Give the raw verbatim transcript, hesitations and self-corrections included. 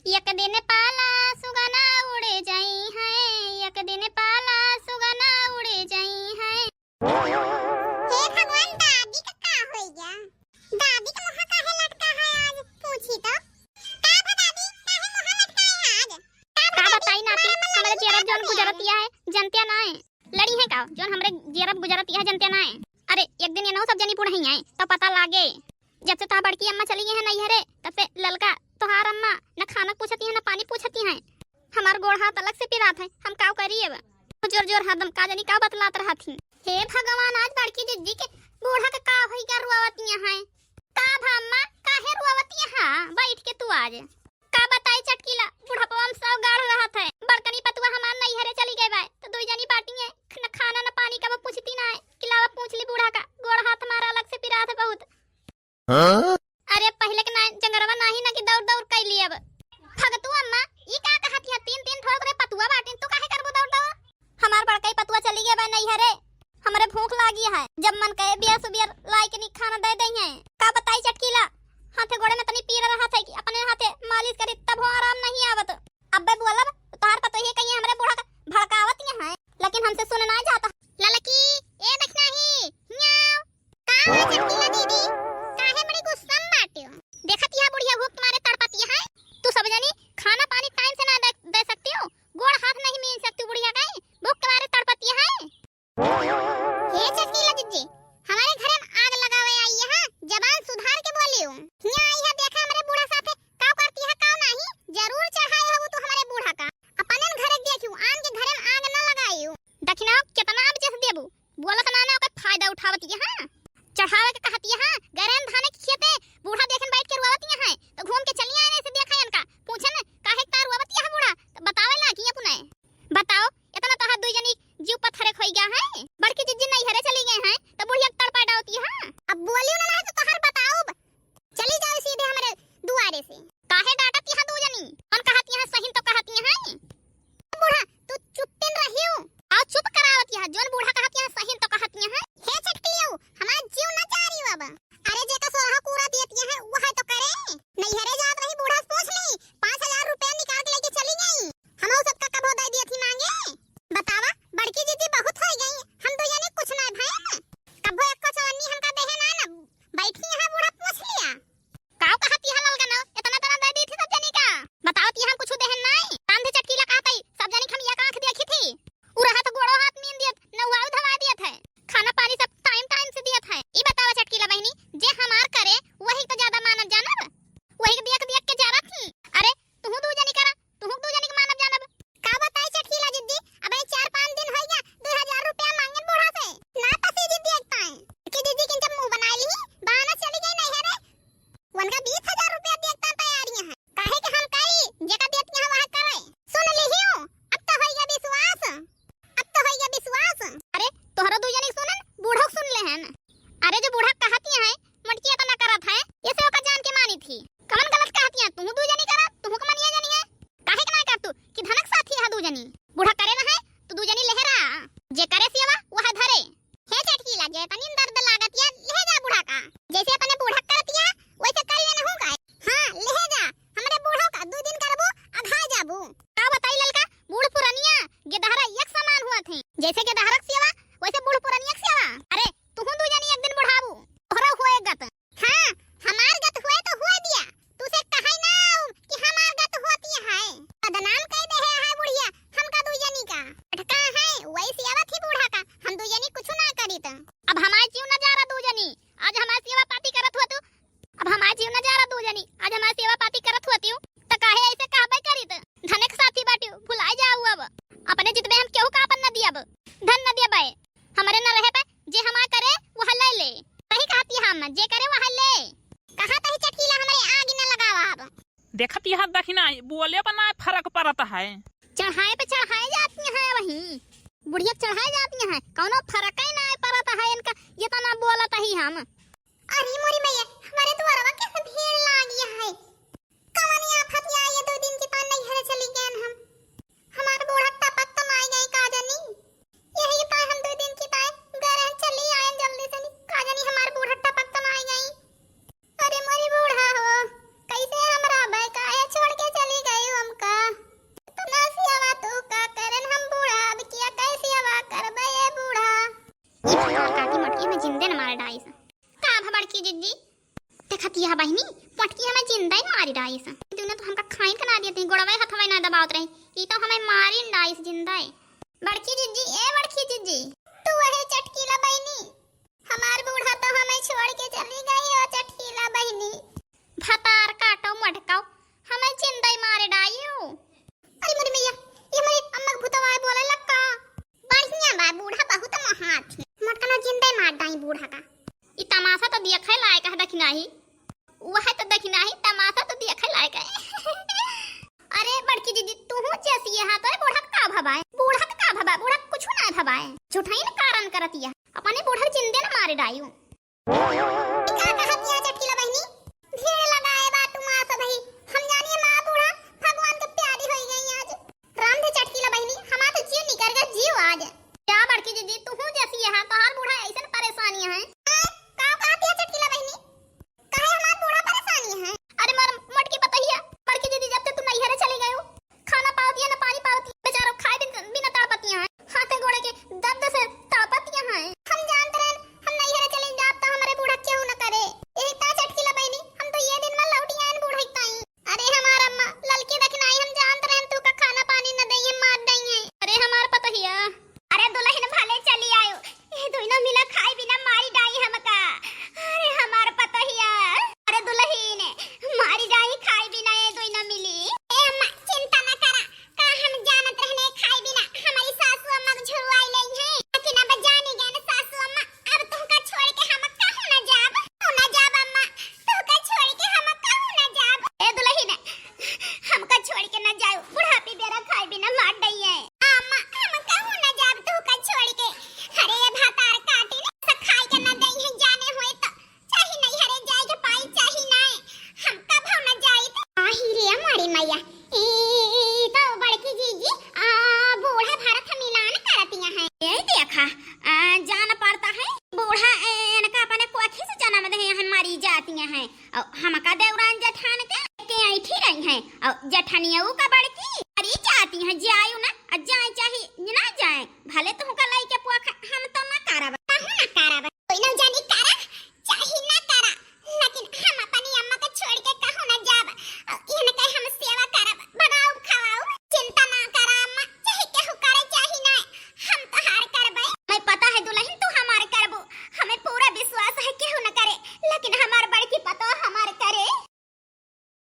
एक दिन पाला सुगना उड़े जाई है, एक दिन पाला सुगना उड़े जाई है। हे भगवान, दादी का का होई गया? दादी का मुँह काहे लटका है आज? पूछी तो। का भा दादी, काहे मुँह लटकाए है आज? का भा का दादी, बताई नाती, हमारे हमारे जियरा जौन गुजरतिया है, जनतिया ना है। लड़ी है का, जौन हमरे जियरा गुजरतिया है, जनतिया ना है। अरे, एक दिन ये नौ सब जनी बुढ़ई आए, तो पता लागे। जब से तोहार बड़की अम्मा चली गई है नैहरे, तब से ललका तोहार अम्मा न खाना पूछती है, न पानी पूछती है। हमार गोड़ हाथ अलग से पिरात है, हम काव करी अब? जोर जोर हरदम का जानी का बतलात रहत ही। हे भगवान, आज बड़की जिज्जी के बूढ़ा के का होई गया, रुआवतिया है? का भा अम्मा, काहे रुआवतिया है? बैठ के तू आज। का बताई चटकीला, बुढ़ापवा में सब गाढ़ रहत है। बड़कनी पतुआ हमार नैहरे चली गई बा, तो दुई जनी बाटी है, न खाना न पानी का वो पूछती ना है। कि लावा पूछ ली बूढ़ा का, गोड़ हाथ हमारा अलग से पिरात है बहुत। हाँ? अरे पहिले के ना जंगरवा नाही ना कि दौड़ दौड़ कैली अब। भगतू अम्मा, ई का कहत हिया? तीन तीन ठोक रे पतुआ बाटिन, तू काहे करबू दौड़ दौड़? हमार बड़कई पतुआ चली गया बा नैहरे, हमरे भूख लागी है, जब मन कहे बियर सुबियर लाई के नी खाना दे दई है। का बताई चटकीला, हाथे गोड़े में तनी पीरा रहत है कि अपने हाथे मालिश करी तब हो आराम नहीं आवत। अब्बे बोलब तो तोहार पतोहिए कहीं हमरे बूढ़ा का भड़कावत है, लेकिन हमसे सुन ना जाता। ललकी, ए दखनाही, हियाव। का हो चटकीला दीदी, काहे बड़ी गुस्सा में बाटे हो? देखत यह बुढ़िया भूख के मारे तड़पत है। तू सब जनी खाना पानी टाइम से ना दे, दे सकती हो, गोड़ हाथ नहीं मीन सकती बुढ़िया का, भूख के मारे तड़पत है। हे चटकीला दीदी, हमारे घरे में आग लगावे आई है, जबान सुधार के बोलियो। हियाँ आई है, देखा हमरे बूढ़ा साथे का करती है, का नाही, जरूर चढ़ाए हो तू हमारे बूढ़ा का। अपने घरे देखियो, आन के घरे में आग न लगाइयो। दखिना कितना अब जस देबू, बोलत ना ना ओकर फायदा उठावत यहाँ। चढ़ावे के कहत यहाँ, गरम धाने के खेते बूढ़ा देखन बैठ के रोवत यहाँ, तो घूम के चली आए से देखा इनका, पूछन काहे का रोवत यहाँ बूढ़ा, तो बतावे लागी अपने। बताओ, इतना तो हाथ दुई जनी जीव पत्थरे खोई गया है। बड़की जिज्जी नैहरे चली गए हैं, तो बुढ़िया के तड़पा डावती है। अब बोलियो ना, नहीं तो तोहर बताओ। चली जाओ सीधे हमरे दुआरे से। काहे डांटत यहाँ दू जनी? कौन कहत यहाँ सही तो कहत यहाँ है? बूढ़ा, तू चुप्पिन रहियो। आओ चुप करावत यहाँ, जोन बूढ़ा कहत यहाँ सही तो कहत यहाँ है। हे चटकियो, हमार जीव न जा रही अब। अरे जेका सोरहा कूड़ा दियत यहाँ, वह तो करे। नैहरे जात रही बूढ़ा से पूछ ली, पाँच हजार रुपया निकाल के लेके चली गई। हम सबका कबो दे दियत ही मांगे। बतावा, बड़की जिज्जी बहुत हो गई, हम दू जनी कुछ ना भयन। कबो एको चवन्नी हमका देहे ना ना, बैठी यहाँ बूढ़ा पूछ लिया। काव कहत यहाँ ललगनो, इतना तना दे दी थी सब जनी का। बताओ ती हम कुछ देहन नाई। कांधे चटकीला कहत ही, सब जनी के हम एक आँख देखी थी। उ रहत गोड़ो हाथ मीन दियत, नउआउ धवा दियत है। खाना पानी सब टाइम टाइम से दियत है। ई बतावा चटकीला बहिनी, जे हमार करे, वही तो ज्यादा मानब जानब। वही के देख देख के जरत ही। अरे, तुहू दू जनी करा, तुहू दू जनी के मानब जानब। का बताई चटकीला जिज्जी, अबे चार पाँच दिन होई गया, दू हजार रुपया मांगन बूढ़ा से। ना तो सीधी देख पाए। कि जिज्जी किन जब मुंह बनाए ली, बहाना चली गई नैहरे। उनका बीस हजार रुपया देख पाए तैयारियां हैं। काहे के हम करी, जेका देत यहाँ वहाँ करे। सुन लिहियो, अब तो होई गया विश्वास। अब तो होई गया विश्वास। अरे, तोहरो दू जनी सुनन, बूढ़ो सुन ले हन। अरे, जो बूढ़ा कहती हैं, मटकिया तो ना करत है, ये से ओका जान के मानी थी। कवन गलत कहती हैं, तू दू जनी करा, तू के मनिया जनी है। काहे के ना कर तू, कि धनक साथी है दू जनी। बूढ़ा करे ना है, तू दू जनी लेहरा। जे करे सेवा, वह धरे। हे चटकीला, जे तनी दर्द लागत या, ले जा बूढ़ा का। जैसे अपने बूढ़ा करत या, वैसे कर लेना हो का। हाँ, ले जा, हमरे बूढ़ो का दू दिन करबू, अघा जाबू। का बताई ललका, बूढ़ पुरनिया, गेदहरा एक समान हुआ थे। जैसे गेदहरा के सेवा, वैसे बूढ़ पुरनिया के सेवा। अरे, तुहू दू जनी एक दिन बुढ़ाबू, तोहरो होए गत। हाँ, हमार गत हुए तो हुए दिया, तू से कहाई ना आऊ कि हमार गत होती है। बदनाम कह दे है, है बुढ़िया, हमका दू जनी का। अटका है, वही सेवा थी बूढ़ा का, हम दू जनी कुछ ना करी तो। अब हमार जीव ना जा रहा दू जनी, आज हमार सेवा पाती करत हुआ तू, अब हमार जीव ना जा रहा दू जनी, आज हमार सेवा पाती करत हुआ तू, तो काहे ऐसे कहबे करी तो? धने के साथी बाटियो, भुलाई जाऊ अब। अपने जितबे हम केहू का आपन न दियब, धन न दियबे। हमरे न रहे पे जे हमार करे, वह ले ले। सही कहती हम, जे करे वह ले। कहा तही चटकीला हमरे आग न लगावा अब। देखत यह दखिना, बोले पर ना फर्क पड़त है। चढ़ाए पे चढ़ाए जाती हैं वही। बुढ़िया चढ़ाए जाती हैं, कौनो फर्क ही ना पड़त है इनका, ये तो ना बोलत ही हम। अरे मोरी मैया, हमारे दुआरवा कैसे भीड़ लागी है। कवनी आफत आई, ये दो दिन की तो नैहर चली गए हम। हमार बूढ़ा टपक तो ना आई गई का जानी। यही तो हम दो दिन की ताई घर चली आए जल्दी से, का जानी हमार बूढ़ा टपक तो ना आई गई। अरे मोरी बूढ़ा हो, कैसे हम रहबे, काहे छोड़ के चली गई? जी, देखतिया बहिनी, मोटकी हमें जिंदा ही मारी डाइस। दुनो तो हमका खाइन के ना देती, गोड़वे हथवे ना दबावत रही, ई तो हमें मारी डाइस जिंदा ही। बड़की जिज्जी, ए बड़की जिज्जी, तू वही चटकीला बहिनी, हमार बूढ़ा तो हमें छोड़ के चली गई हो चटकीला बहिनी। भतार काटो मटकाओ, हमें जिंदा ही मारे डाई हो। अरे मोरी मैया, ये हमारे अम्मा के भूतवा है, बोले लक्का। बढ़िया बा, बूढ़ा बहुत महात है। मोटकना जिंदा ही मार डाई बूढ़ा का। ई तमाशा तो देखे लायक है, देखी नाही। वह तो देखी नाही, तमाशा तो देखे लायक है। अरे बड़की दीदी, तू हूँ जैसी है, तो बूढ़ा का भबाए, बूढ़ा का भबा, बूढ़ा कुछ ना भबाए। झूठाई न कारण करतिया, अपने बूढ़ा जिंदे न मारे डायू। का कहत या चटकीला बहिनी? भीड़ लगाए बा तू माँ सब ही। हम जानिए माँ बूढ़ा भगवान के प्यारी होई गई आज। राम दे चटकीला बहिनी, हमार तो जीव निकर गया जीव आज। क्या बड़की दीदी, तू हूँ जैसी यहाँ, तोहार बूढ़ा ऐसन परेशानी है। आ, का कहत या चटकीला बहिनी? काहे हमार बूढ़ा परेशानी है? अरे मोर मोटकी पतोहिया, बड़की दीदी जब से तू नैहरे चली गई हो, खाना पावतिया, ना पानी पावतिया, बेचारो खाए बिन, बिना तड़पतिया है। हाथे गोड़े के दर्द से तड़पतिया है। हम जानत रहन, हम नैहरे चली जाब तो हमरे बूढ़ा केहू न करे। यही ता चटकीला बहिनी, हम तो ये दिन में लौटी आयन बूढ़ा ताई। अरे हमार अम्मा, ललकी दखिनाई, हम जानत रहन तू का खाना पानी न दइहे, मार दइहे। अरे हमार पतोहिया। अरे दुलहिन भले चली आयो, ये दोनों मिला खाई बिना मारी डाई हमका। अरे हमार पतोहिया। अरे दुलहिन, मारी डाई खाई बिना ये दोनों मिली। ए अम्मा, चिंता न करा, का हम जानत रहने खाई बिना हमारी सासू अम्मा के झुरवाई लेई है। लेकिन अब जानी गए न सासू अम्मा, अब तुमका छोड़ के हम कहूँ न जाब, कहूँ न जाब अम्मा, तुमका छोड़ के हम कहूँ न जाब। ए दुलहिन, हमका छोड़ के न जाओ, बुढ़ापी बेरा खाए बिना मार डई है। अम्मा, हम कहूँ न जाब तुमका छोड़ के। अरे ये भातार काटी ने, सब खाए के न दई है, जाने होए तो चाही नैहरे जाए के पाई, चाही नाय, हम कभो न जाई। आही रे हमारी मैया, ई, ई तो बड़की जीजी, आ, बूढ़ा भारत मिलान करतिया है। ए देखा, आ, जान पड़ता है, बूढ़ा, ए, इनका अपने कोखी से जन्म दे हैं, मरी जातिया हैं। और हमका देवरान जेठान के, के ऐठी रही हैं। और जेठनिया ऊ का बड़की, मरी जाती हैं, जायु ना, आ जाए चाहे ना जाए, भले तुमका लइके पोख, हम तो